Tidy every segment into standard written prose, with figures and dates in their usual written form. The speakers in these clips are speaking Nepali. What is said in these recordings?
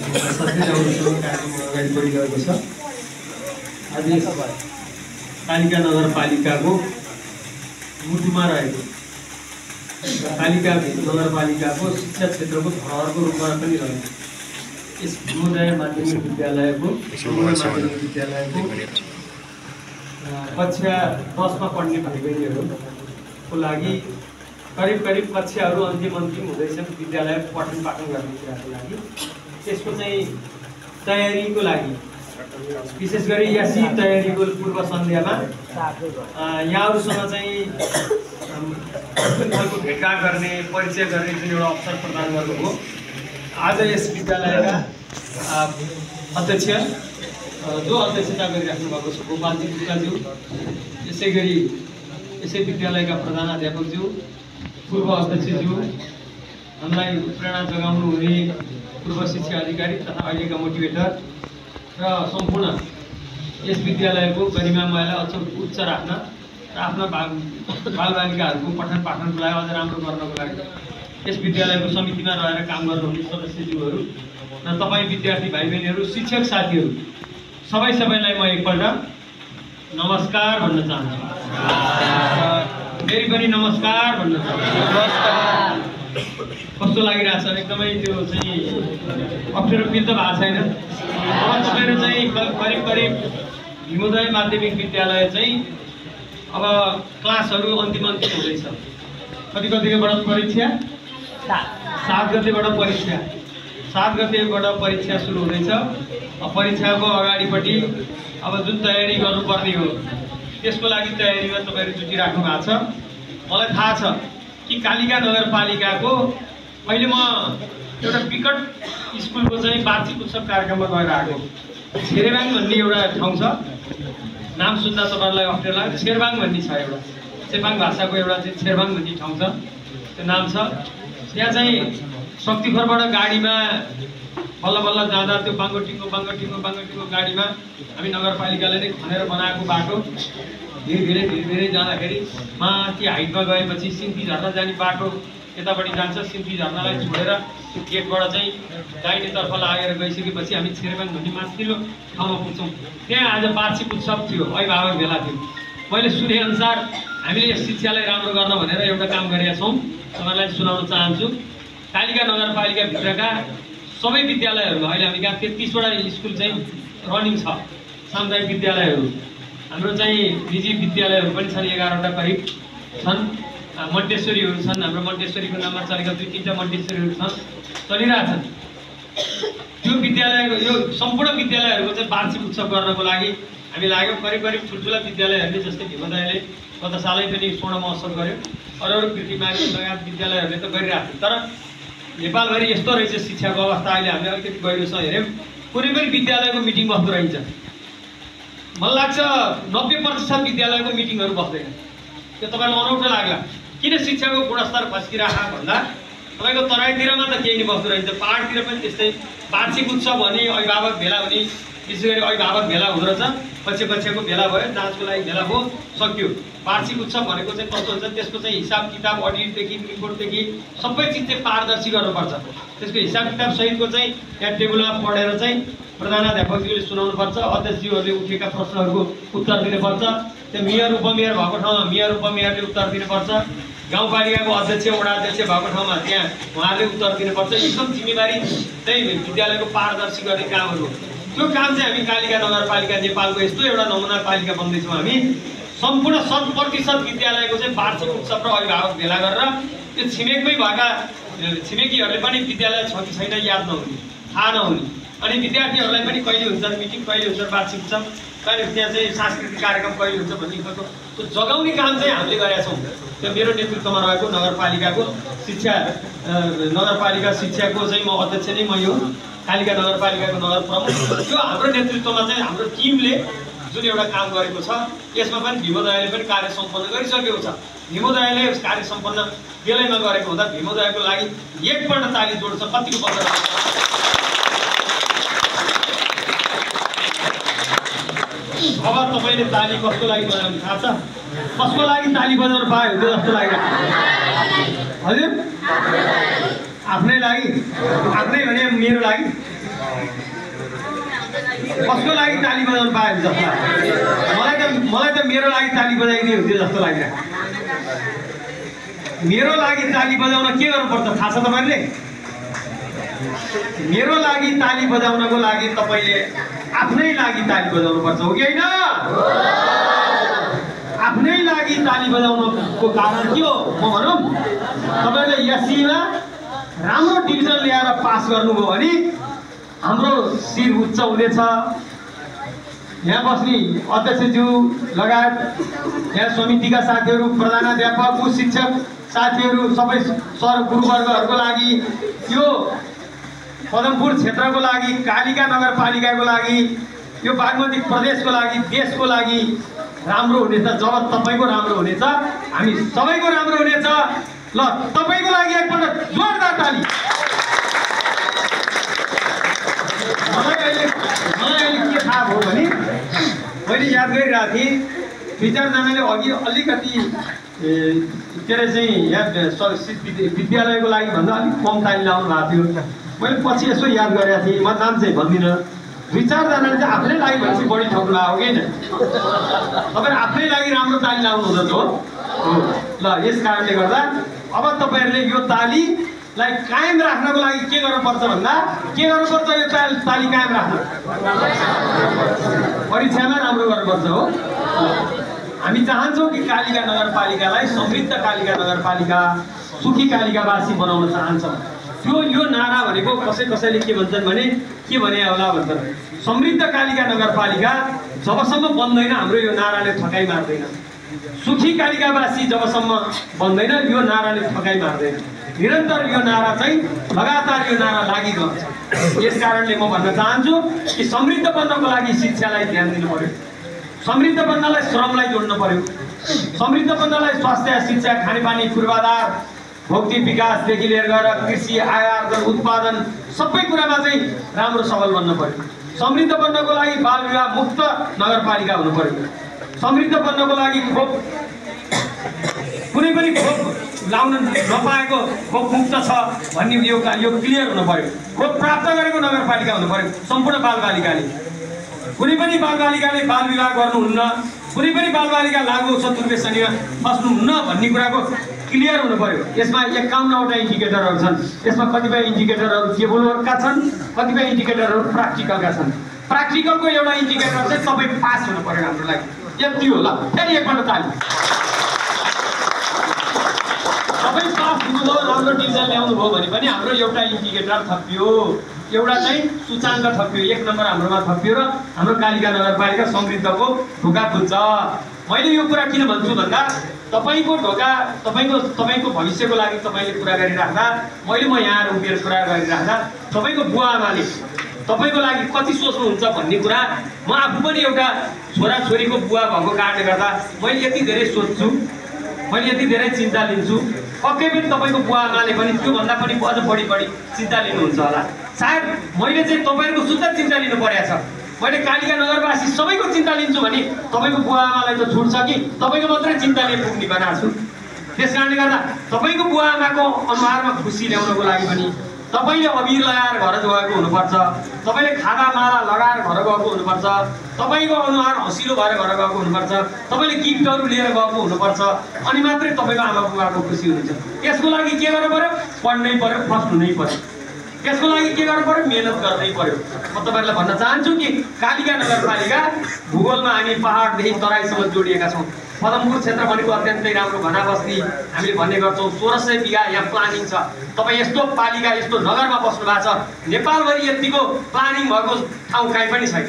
सधैँ आउनुसँग कार्यक्रम अगाडि बढिरहेको छ। आज कालिका नगरपालिकाको मुटुमा रहेको कालिका नगरपालिकाको शिक्षा क्षेत्रको धरोहरको रूपमा पनि रहेको यस भीमोदय माध्यमिक विद्यालयको कक्षा 10 मा पढ्ने भाइ बहिनीहरूको लागि करिब कक्षाहरू अन्तिम हुँदैछन् विद्यालय पठन पाठन गर्ने कुराको लागि। त्यसको चाहिँ तयारीको लागि विशेष गरी यासी तयारीको पूर्व सन्ध्यामा यहाँहरूसँग चाहिँ खालको भेटघाट गर्ने परिचय गर्ने जुन एउटा अवसर प्रदान गर्नुभयो। आज यस विद्यालयका अध्यक्ष जो अध्यक्षता गरिराख्नु भएको छ गोपालजी गुप्ताज्यू, यसै गरी यसै विद्यालयका प्रधानाध्यापकज्यू, पूर्व अध्यक्षज्यू, हामीलाई प्रेरणा जगाउनु हुने पूर्व शिक्षा अधिकारी तथा अहिलेका मोटिभेटर र सम्पूर्ण यस विद्यालयको गरिमामयलाई अझ उच्च राख्न र आफ्ना बालबालिकाहरूको पठन पाठनको लागि अझ राम्रो गर्नको लागि यस विद्यालयको समितिमा रहेर काम गर्नुहुने सदस्यज्यूहरू र तपाईँ विद्यार्थी भाइ बहिनीहरू, शिक्षक साथीहरू सबैलाई म एकपल्ट नमस्कार भन्न चाहन्छु। फेरि पनि नमस्कार भन्न चाहन्छु। कस्तो लागिरहेछ? एकदमै त्यो चाहिँ अप्ठ्यारो फिल त भएको छैन। अब तपाईँहरू चाहिँ करिब भीमोदय माध्यमिक विद्यालय चाहिँ अब क्लासहरू अन्तिम हुँदैछ। कतिबाट परीक्षा? 7 गतेबाट परीक्षा। 7 गतेबाट परीक्षा सुरु हुँदैछ। परीक्षाको अगाडिपट्टि अब जुन तयारी गर्नुपर्ने हो त्यसको लागि तयारीमा तपाईँहरू जुटिराख्नु भएको छ। मलाई थाहा छ कि कालिका नगरपालिकाको अहिले म एउटा विकट स्कुलको चाहिँ वार्षिक उत्सव कार्यक्रममा गएर आएको। छेरबाङ भन्ने एउटा ठाउँ छ, नाम सुन्दा तपाईँहरूलाई अप्ठ्यारो लाग्छ। छेरबाङ भन्ने छ, एउटा चेपाङ भाषाको एउटा चाहिँ छेरबाङ भन्ने ठाउँ छ, त्यो नाम छ। त्यहाँ चाहिँ शक्तिखोरबाट गाडीमा बल्ल जाँदा त्यो बाङ्गोटिङको गाडीमा हामी नगरपालिकाले नै खनेर बनाएको बाटो धीरे जाँदाखेरि माथि हाइटमा गएपछि सिन्ती झर्ना जाने बाटो यतापट्टि जान्छ। सिन्ती झर्नालाई छोडेर त्यो गेटबाट चाहिँ दाहिनेतर्फ लागेर गइसकेपछि हामी छेरबाङ भन्ने माथिल्लो ठाउँमा पुग्छौँ। त्यहाँ आज वार्षिक उत्सव थियो, अभिभावक भेला थियो। मैले सुनेअनुसार हामीले यस शिक्षालाई राम्रो गर्न भनेर एउटा काम गरेका छौँ, तपाईँलाई सुनाउन चाहन्छु। कालिका नगरपालिकाभित्रका सबै विद्यालयहरूमा अहिले हामी कहाँ 33वटा स्कुल चाहिँ रनिङ छ, सामुदायिक विद्यालयहरू। हाम्रो चाहिँ निजी विद्यालयहरू पनि छन्, 11वटा करिब छन्। मन्टेश्वरीहरू छन्, हाम्रो मन्टेश्वरीको नाममा चलेका 2-3टा मन्टेश्वरीहरू छन्, चलिरहेछन्। त्यो विद्यालयको यो सम्पूर्ण विद्यालयहरूको चाहिँ वार्षिक उत्सव गर्नको लागि हामी लाग्यौँ। करिब ठुल्ठुला विद्यालयहरूले जस्तै भीमोदयले गत सालै पनि स्वर्ण महोत्सव गर्यो, अरू पृथ्वीमाथि लगायत विद्यालयहरूले त गरिरहेको थियो। तर नेपालभरि यस्तो रहेछ शिक्षाको अवस्था, अहिले हामीले अलिकति गहिरोसँग हेऱ्यौँ, कुनै पनि विद्यालयको मिटिङ बस्दो रहेछ। मलाई लाग्छ 90% विद्यालयको मिटिङहरू बस्दैन। त्यो तपाईँलाई अनौठो लाग्ला। किन शिक्षाको गुणस्तर खस्किरहेको भन्दा तपाईँको तराईतिरमा त केही नै बस्दो रहेछ, पहाडतिर पनि त्यस्तै। वार्षिक उत्सव भने अभिभावक भेला हुने, विशेष गरी अभिभावक भेला हुँदो रहेछ। कक्षाको भेला भयो, जाँचको लागि भेला भयो, सक्यो। वार्षिक उत्सव भनेको चाहिँ कस्तो हुन्छ, त्यसको चाहिँ हिसाब किताब अडिटदेखि रिपोर्टदेखि सबै चिज चाहिँ पारदर्शी गर्नुपर्छ। त्यसको हिसाब किताब सहितको चाहिँ त्यहाँ टेबलमा पढेर चाहिँ प्रधानाध्यापकज्यूले सुनाउनुपर्छ, अध्यक्षज्यूहरूले उठेका प्रश्नहरूको उत्तर दिनुपर्छ। त्यो मेयर उपमेयर भएको ठाउँमा मेयर उपमेयरले उत्तर दिनुपर्छ। गाउँपालिकाको अध्यक्ष वडाध्यक्ष भएको ठाउँमा त्यहाँ उहाँहरूले उत्तर दिनुपर्छ। एकदम जिम्मेवारी चाहिँ विद्यालयको पारदर्शी गर्ने कामहरू हो। त्यो काम चाहिँ हामी कालिका नगरपालिका नेपालको यस्तो एउटा नमुना पालिका बन्दैछौँ। हामी सम्पूर्ण 100% विद्यालयको चाहिँ वार्षिक उत्सव र अभिभावक भेला गरेर त्यो छिमेकमै भएका छिमेकीहरूले पनि विद्यालय छ कि छैन याद नहुने, थाहा नहुने, अनि विद्यार्थीहरूलाई पनि कहिले हुन्छ मिटिङ, कहिले हुन्छ वार्षिक उत्सव, कहिले त्यहाँ चाहिँ सांस्कृतिक कार्यक्रम कहिले हुन्छ भन्ने खालको त्यो जगाउने काम चाहिँ हामीले गरेका छौँ। त्यो मेरो नेतृत्वमा रहेको नगरपालिकाको शिक्षाको चाहिँ म अध्यक्ष नै मै हो, कालिका नगरपालिकाको नगर प्रमुख। यो हाम्रो नेतृत्वमा चाहिँ हाम्रो टिमले जुन एउटा काम गरेको छ, यसमा पनि भीमोदयले पनि कार्य सम्पन्न गरिसकेको छ। भीमोदयले कार्य सम्पन्न बेलैमा गरेको हुँदा भीमोदयको लागि एकपल्ट ताली जोड्छ। कतिको बजार अब तपाईँले ताली कसको लागि बजाउनु थाहा छ? कसको लागि ताली बजाउनु पायो त्यो जस्तो लागिरहेको हजुर? आफ्नै लागि? आफ्नै भने मेरो लागि? कसको लागि ताली बजाउनु पायो जस्तो मलाई त मेरो लागि ताली बजाइदिए हुन्थ्यो जस्तो लागिरहेको। मेरो लागि ताली बजाउन के गर्नुपर्छ थाहा छ तपाईँहरूले? मेरो लागि ताली बजाउनको लागि तपाईँले आफ्नै लागि ताली बजाउनु पर्छ, हो कि होइन? आफ्नै लागि ताली बजाउनको कारण के हो म भनौँ? तपाईँले एससीमा राम्रो डिभिजन ल्याएर पास गर्नुभयो भने हाम्रो शिर उच्च हुनेछ। यहाँ बस्ने अध्यक्षज्यू लगायत यहाँ समितिका साथीहरू, प्रधानाध्यापक, उच्च शिक्षक साथीहरू, सबै सर गुरुवर्गहरूको लागि, यो पदमपुर क्षेत्रको लागि, कालिका नगरपालिकाको लागि, यो बागमती प्रदेशको लागि, देशको लागि राम्रो हुनेछ। जब तपाईँको राम्रो हुनेछ हामी सबैको राम्रो हुनेछ। ल तपाईँको लागि एकपल्ट जोरदार ताली। मलाई अहिले के थाहा भयो भने मैले याद गरिरहेको थिएँ, 2-4जनाले अघि अलिकति के अरे चाहिँ यहाँ विद्यालयको लागि भन्दा अलिक कम ताली लाउनु भएको थियो। मैले पछि यसो याद गरेको थिएँ, म नाम चाहिँ भन्दिनँ। 2-4जनाले चाहिँ आफ्नै लागि भनेपछि बढी ठोक्नु लाग्यो कि होइन? तपाईँ आफ्नै लागि राम्रो ताली लाउनु हुँदछ हो। ल यस कारणले गर्दा अब तपाईँहरूले यो तालीलाई कायम राख्नको लागि के गर्नुपर्छ भन्दा, के गर्नुपर्छ? यो ताली कायम राख्न परीक्षामा राम्रो गर्नुपर्छ हो। हामी चाहन्छौँ कि कालिका नगरपालिकालाई समृद्ध कालिका नगरपालिका, सुखी कालिकावासी बनाउन चाहन्छौँ। यो नारा भनेको कसैले के भन्छन् भने के भने होला भन्छन्, समृद्ध कालिका नगरपालिका जबसम्म बन्दैन हाम्रो यो नाराले ठकाइ मार्दैन। सुखी कालिकावासी जबसम्म बन्दैन यो नाराले ठकाइ मार्दैन। निरन्तर यो नारा चाहिँ लगातार यो नारा लागिरहन्छ। यस कारणले म भन्न चाहन्छु कि समृद्ध बन्नको लागि शिक्षालाई ध्यान दिनु पर्यो, समृद्ध बन्नलाई श्रमलाई जोड्नु पर्यो, समृद्ध बन्नलाई स्वास्थ्य, शिक्षा, खानेपानी, पूर्वाधार, भौतिक विकासदेखि लिएर गएर कृषि, आयार्जन, उत्पादन सबै कुरामा चाहिँ राम्रो सबल बन्न पर्यो। समृद्ध बन्नको लागि बाल विवाह मुक्त नगरपालिका हुनु पर्यो। समृद्ध बन्नको लागि खोप, कुनै पनि खोप लाउन नपाएको खोप मुक्त छ भन्ने यो क्लियर हुनु पर्यो। खोप प्राप्त गरेको नगरपालिका हुनु पर्यो सम्पूर्ण बालबालिकाले। कुनै पनि बालबालिकाले बाल विवाह गर्नुहुन्न, कुनै पनि बालबालिका लागु औषध दुर्व्यसनीमा बस्नुहुन्न भन्ने कुराको क्लियर हुनु पर्यो। यसमा 51वटा इन्डिकेटरहरू छन्। यसमा कतिपय इन्डिकेटरहरू टेबलका छन्, कतिपय इन्डिकेटरहरू प्र्याक्टिकलका छन्। प्र्याक्टिकलको एउटा इन्डिकेटर चाहिँ तपाईँ पास हुनु पर्यो हाम्रो लागि, यति हो। ल फेरि एकपल्ट ताली। तपाईँ पास हुनुभयो, राम्रो डिभिजन ल्याउनु भयो भने पनि हाम्रो एउटा इन्डिकेटर थपियो, एउटा चाहिँ सूचाङ्क थपियो, 1 नम्बर हाम्रोमा थपियो र हाम्रो कालिका नगरपालिका समृद्धको ढोका खुल्छ। मैले यो कुरा किन भन्छु भन्दा तपाईँको ढोका, तपाईँको भविष्यको लागि तपाईँले कुरा गरिराख्दा, मैले म यहाँ उभिएर कुरा गरिराख्दा तपाईँको बुवा आमाले तपाईँको लागि कति सोच्नुहुन्छ भन्ने कुरा म आफू पनि एउटा छोराछोरीको बुवा भएको कारणले गर्दा मैले यति धेरै सोच्छु, मैले यति धेरै चिन्ता लिन्छु। पक्कै पनि तपाईँको बुवा आमाले पनि त्योभन्दा पनि अझ बढी चिन्ता लिनुहुन्छ होला। सायद मैले चाहिँ तपाईँहरूको सुत्ता चिन्ता लिनु परेको छ। मैले कालिका नगरवासी सबैको चिन्ता लिन्छु भने तपाईँको बुवा आमालाई त छुट्छ कि तपाईँको मात्रै चिन्ताले पुग्ने बनाएको छु। त्यस कारणले गर्दा तपाईँको बुवा आमाको अनुहारमा खुसी ल्याउनको लागि पनि तपाईँले अबिर लगाएर घर गएको हुनुपर्छ, तपाईँले खादा माला लगाएर घर गएको हुनुपर्छ, तपाईँको अनुहार हँसिलो भएर घर गएको हुनुपर्छ, तपाईँले गिफ्टहरू लिएर गएको हुनुपर्छ, अनि मात्रै तपाईँको आमा बुवाको खुसी हुन्छ। यसको लागि के गर्नु पर्यो? पढ्नै पर्यो, फर्स्ट हुनै पर्यो। यसको लागि के गर्नु पर्यो? मेहनत गर्नै पर्यो। म तपाईँहरूलाई भन्न चाहन्छु कि कालिका नगरपालिका भूगोलमा हामी पहाडदेखि तराईसम्म जोडिएका छौँ। पदमपुर क्षेत्र भनेको अत्यन्तै राम्रो घना बस्ती हामीले भन्ने गर्छौँ। 1600 बिघा यहाँ प्लानिङ छ। तपाईँ यस्तो पालिका, यस्तो नगरमा बस्नु भएको छ, नेपालभरि यतिको प्लानिङ भएको ठाउँ कहीँ पनि छैन।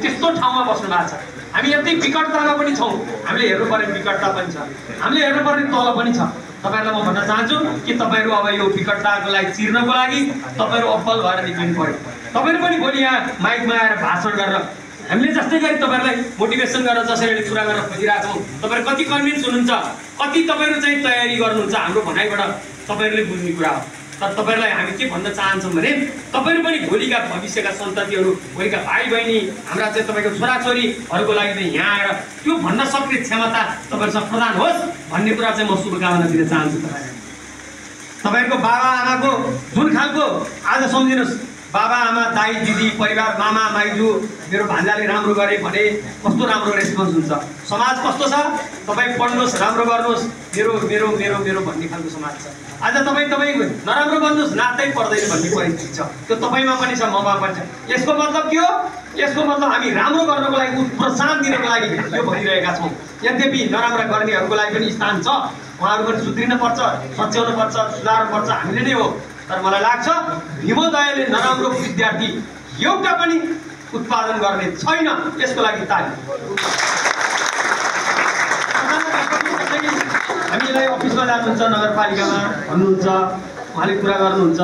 त्यस्तो ठाउँमा बस्नु भएको छ। हामी यति विकटतामा पनि छौँ, हामीले हेर्नुपर्ने विकटता पनि छ, हामीले हेर्नुपर्ने तल पनि छ। तपाईँहरूलाई म भन्न चाहन्छु कि तपाईँहरू अब यो विकटताको लागि चिर्नको लागि तपाईँहरू अब्बल भएर निक्लिनु पर्यो। तपाईँहरू पनि भोलि यहाँ माइकमा आएर भाषण गरेर हामीले जस्तै गरी तपाईँहरूलाई मोटिभेसन गरेर जसरी कुरा गर्न खोजिरहेको छौँ, तपाईँहरू कति कन्भिन्स हुनुहुन्छ, कति तपाईँहरू चाहिँ तयारी गर्नुहुन्छ हाम्रो भनाइबाट तपाईँहरूले बुझ्ने कुरा हो। तर तपाईँहरूलाई हामी के भन्न चाहन्छौँ भने तपाईँहरू पनि भोलिका भविष्यका सन्ततिहरू, भोलिका भाइ बहिनी, हाम्रा चाहिँ तपाईँको छोराछोरीहरूको लागि चाहिँ यहाँ आएर त्यो भन्न सक्ने क्षमता तपाईँहरूसँग प्रदान होस् भन्ने कुरा चाहिँ म शुभकामना दिन चाहन्छु। तपाईँहरूको बाबा आमाको जुन खालको आज सम्झिनुहोस् बाबा आमा दाइ दिदी परिवार मामा माइजू मेरो भान्जाले राम्रो गरे भने कस्तो राम्रो रेस्पोन्स हुन्छ। समाज कस्तो छ? तपाईँ पढ्नुहोस्, राम्रो गर्नुहोस्, मेरो मेरो मेरो मेरो भन्ने खालको समाज छ। आज तपाईँ नराम्रो गर्नुहोस्, नातै पर्दैन भन्ने परिस्थिति छ। त्यो तपाईँमा पनि छ, ममा पनि छ। यसको मतलब के हो? यसको मतलब हामी राम्रो गर्नको लागि, प्रोत्साहन दिनको लागि यो भनिरहेका छौँ। यद्यपि नराम्रा गर्नेहरूको लागि पनि स्थान छ, उहाँहरू पनि सुध्रिन पर्छ, सच्याउनु पर्छ, सुधार्नु पर्छ, हामीले नै हो। तर मलाई लाग्छ भीमोदयले नराम्रो विद्यार्थी एउटा पनि उत्पादन गर्ने छैन। यसको लागि ताली। हामीलाई अफिसमा जानुहुन्छ, नगरपालिकामा भन्नुहुन्छ, उहाँले कुरा गर्नुहुन्छ,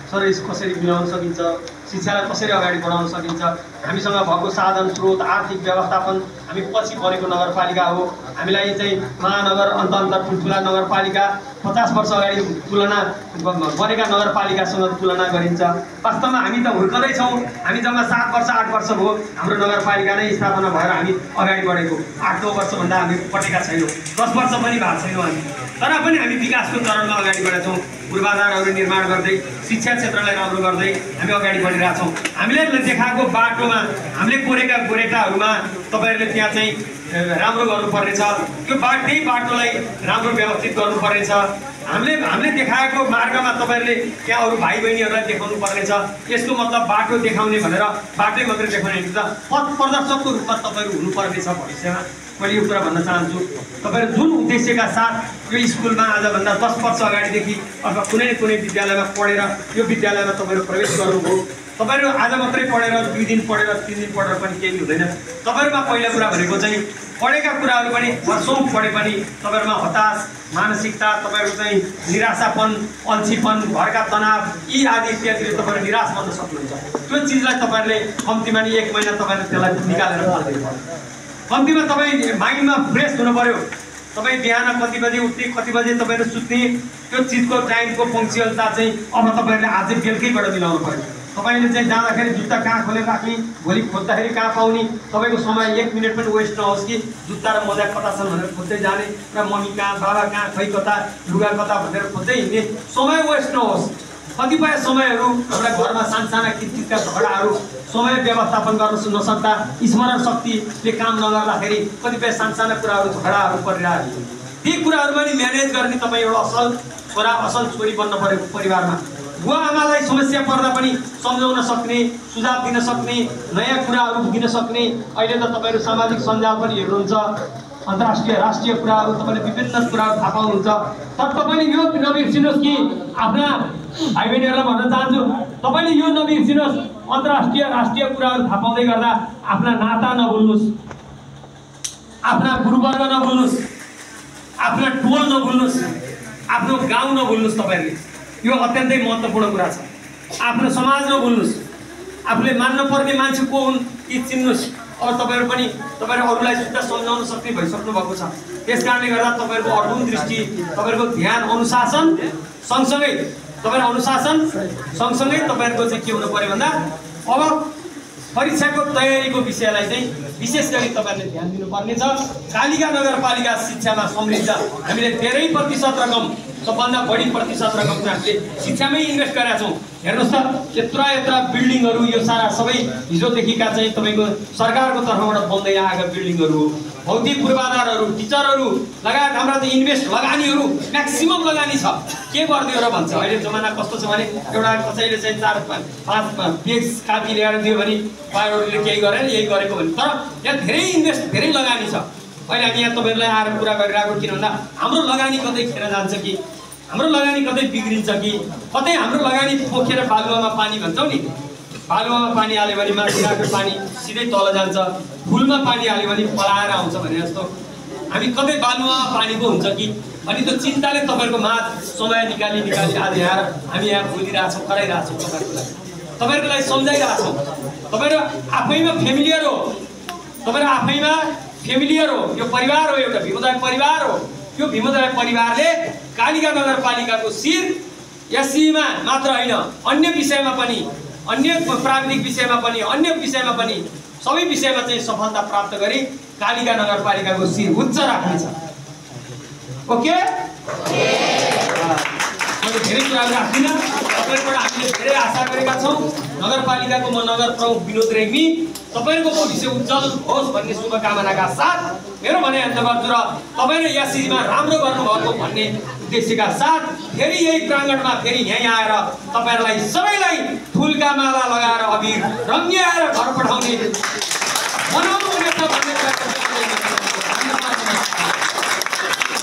सर यसको कसरी मिलाउन सकिन्छ, शिक्षालाई कसरी अगाडि बढाउन सकिन्छ, हामीसँग भएको साधन स्रोत आर्थिक व्यवस्थापन, हामी पछि बनेको नगरपालिका हो, हामीलाई चाहिँ महानगर अन्त ठुल्ठुला नगरपालिका 50 वर्ष अगाडि तुलना बनेका नगरपालिकासँग तुलना गरिन्छ। वास्तवमा हामी त हुर्कँदैछौँ, हामी जम्मा 7 वर्ष 8 वर्ष भयो हाम्रो नगरपालिका नै स्थापना भएर हामी अगाडि बढेको। 8-9 वर्षभन्दा हामी पटेका छैनौँ, 10 वर्ष पनि भएको छैनौँ हामी। तर पनि हामी विकासको चरणमा अगाडि बढेका छौँ। पूर्वाधारहरू निर्माण गर्दै, शिक्षा क्षेत्रलाई राम्रो गर्दै हामी अगाडि बढिरहेछौँ। हामीले देखाएको बाटोमा, हामीले कोरेका गोरेटाहरूमा तपाईँहरूले त्यहाँ चाहिँ राम्रो गर्नुपर्नेछ। त्यो त्यही बाटोलाई राम्रो व्यवस्थित गर्नुपर्नेछ। हामीले देखाएको मार्गमा तपाईँहरूले त्यहाँ अरू भाइ बहिनीहरूलाई देखाउनु पर्नेछ। यसको मतलब बाटो देखाउने भनेर बाटै मात्रै देखाउने होइन, पथ प्रदर्शकको रूपमा तपाईँहरू हुनुपर्नेछ भविष्यमा। मैले यो कुरा भन्न चाहन्छु, तपाईँहरू जुन उद्देश्यका साथ यो स्कुलमा आजभन्दा 10 वर्ष अगाडिदेखि अथवा कुनै न कुनै विद्यालयमा पढेर यो विद्यालयमा तपाईँहरू प्रवेश गर्नुभयो, तपाईँहरू आज मात्रै पढेर 2 दिन पढेर 3 दिन पढेर पनि केही हुँदैन। तपाईँहरूमा पहिला कुरा भनेको चाहिँ पढेका कुराहरू पनि वर्षौँ पढे पनि तपाईँहरूमा हताश मानसिकता, तपाईँहरू चाहिँ निराशापन, अल्छीपन, घरका तनाव यी आदि इत्यादिले तपाईँहरू निराश बन्न सक्नुहुन्छ। त्यो चिजलाई तपाईँहरूले कम्तीमा नि 1 महिना तपाईँहरूले त्यसलाई निकालेर पढ्दिनु पर्यो। कम्तीमा तपाईँ माइन्डमा फ्रेस हुनु पऱ्यो। तपाईँ बिहान कति बजे उठ्ने, कति बजे तपाईँहरू सुत्ने, त्यो चिजको टाइमको पङ्क्चुअलता चाहिँ अब तपाईँहरूले आजै बेलुकैबाट मिलाउनु पऱ्यो। तपाईँले चाहिँ जाँदाखेरि जुत्ता कहाँ खोलेर राख्ने, भोलि खोज्दाखेरि कहाँ पाउने, तपाईँको समय 1 मिनट पनि वेस्ट नहोस् कि जुत्ता र मोजा कता छन् भनेर खोज्दै जाने र मम्मी कहाँ, बाबा कहाँ, खै कता, लुगा कता भनेर खोज्दै हिँड्ने, समय वेस्ट नहोस्। कतिपय समयहरू हाम्रा घरमा सानसाना किटकिटका झगडाहरू समय व्यवस्थापन गर्न नसक्दा, स्मरण शक्तिले काम नगर्दाखेरि कतिपय सानसाना कुराहरू झगडाहरू परिरहेको हुन्छ। ती कुराहरूमा नि म्यानेज गर्ने तपाईँ एउटा असल छोरा असल छोरी बन्न परेको परिवारमा बुवा आमालाई समस्या पर्दा पनि सम्झाउन सक्ने, सुझाव दिन सक्ने, नयाँ कुराहरू दिन सक्ने। अहिले त तपाईँहरू सामाजिक सञ्जाल पनि हेर्नुहुन्छ, अन्तर्राष्ट्रिय राष्ट्रिय कुराहरू तपाईँले विभिन्न कुराहरू थाहा पाउनुहुन्छ। तर तपाईँले यो नबिर्सिनुहोस् कि आफ्ना भाइ बहिनीहरूलाई भन्न चाहन्छु, तपाईँले यो नबिर्सिनुहोस्, अन्तर्राष्ट्रिय राष्ट्रिय कुराहरू थाहा पाउँदै गर्दा आफ्ना नाता नभुल्नुहोस्, आफ्ना गुरुवर्ग नभुल्नुहोस्, आफ्ना टोल नभुल्नुहोस्, आफ्नो गाउँ नभुल्नुहोस्। तपाईँहरूले यो अत्यन्तै महत्त्वपूर्ण कुरा छ। आफ्नो समाज नभुल्नुहोस्, आफूले मान्न पर्ने मान्छे को हुन् यी चिन्नुहोस्। अब तपाईँहरू पनि तपाईँहरू अरूलाई सुद्धा सम्झाउन सक्ने भइसक्नु भएको छ। त्यस कारणले गर्दा तपाईँहरूको अर्जुन दृष्टि, तपाईँहरूको ध्यान, अनुशासन सँगसँगै तपाईँहरूको चाहिँ के हुनु पर्यो भन्दा अब परीक्षाको तयारीको विषयलाई चाहिँ विशेष गरी तपाईँहरूले ध्यान दिनुपर्ने छ। कालिका नगरपालिका शिक्षामा समृद्ध, हामीले धेरै प्रतिशत रकम, सबभन्दा बढी प्रतिशत रकम हामीले शिक्षामै इन्भेस्ट गरेका छौँ। हेर्नुहोस् त, यत्रा बिल्डिङहरू, यो सारा सबै हिजोदेखिका चाहिँ तपाईँको सरकारको तर्फबाट बन्दै आएका बिल्डिङहरू हो। भौतिक पूर्वाधारहरू, टिचरहरू लगायत हाम्रा चाहिँ इन्भेस्ट लगानीहरू म्याक्सिमम लगानी छ। के गरिदियो र भन्छ, अहिले जमाना कस्तो छ भने एउटा कसैले चाहिँ 4-5 पेज कापी ल्याएर दियो भने उहाँहरूले केही गरेर यही गरेको भने, तर यहाँ धेरै इन्भेस्ट, धेरै लगानी छ। अहिले हामी यहाँ तपाईँहरूलाई आएर कुरा गरिरहेको किन भन्दा हाम्रो लगानी कतै खेर जान्छ कि, हाम्रो लगानी कतै बिग्रिन्छ कि, कतै हाम्रो लगानी पोखेर बालुवामा पानी भन्छौँ नि, बालुवामा पानी हाल्यो भने माथिबाट पानी सिधै तल जान्छ, फुलमा पानी हाल्यो भने पलाएर आउँछ भने जस्तो हामी कतै बालुवामा पानीको हुन्छ कि। अनि त्यो चिन्ताले तपाईँहरूको माझ समय निकाली आज यहाँ हामी यहाँ बोलिरहेछौँ, कराइरहेछौँ, तपाईँहरूको लागि सम्झाइरहेछौँ। तपाईँहरू आफैमा फेमिलियर हो, तपाईँहरू आफैमा फेमिलियर हो। यो परिवार हो, एउटा भीमोदय परिवार हो। यो भीमोदय परिवारले कालिका नगरपालिकाको शिर एससीमा मात्र होइन, अन्य विषयमा पनि, अन्य प्राविधिक विषयमा पनि, अन्य विषयमा पनि, सबै विषयमा चाहिँ सफलता प्राप्त गरी कालिका नगरपालिकाको शिर उच्च राख्नेछ। ओके, अरू धेरै कुराहरू राख्दिनँ। तपाईँबाट हामीले धेरै आशा गरेका छौँ। नगरपालिकाको म नगर प्रमुख विनोद रेग्मी तपाईँको भविष्य उज्जवल होस् भन्ने शुभकामनाका साथ मेरो भनाइ अन्त गर्छु र तपाईँले एससीमा राम्रो गर्नुभएको भन्ने उद्देश्यका साथ फेरि यही प्राङ्गणमा फेरि यहीँ आएर तपाईँहरूलाई सबैलाई फुलका माला लगाएर अबिर रङ्ग्याएर घर पठाउँ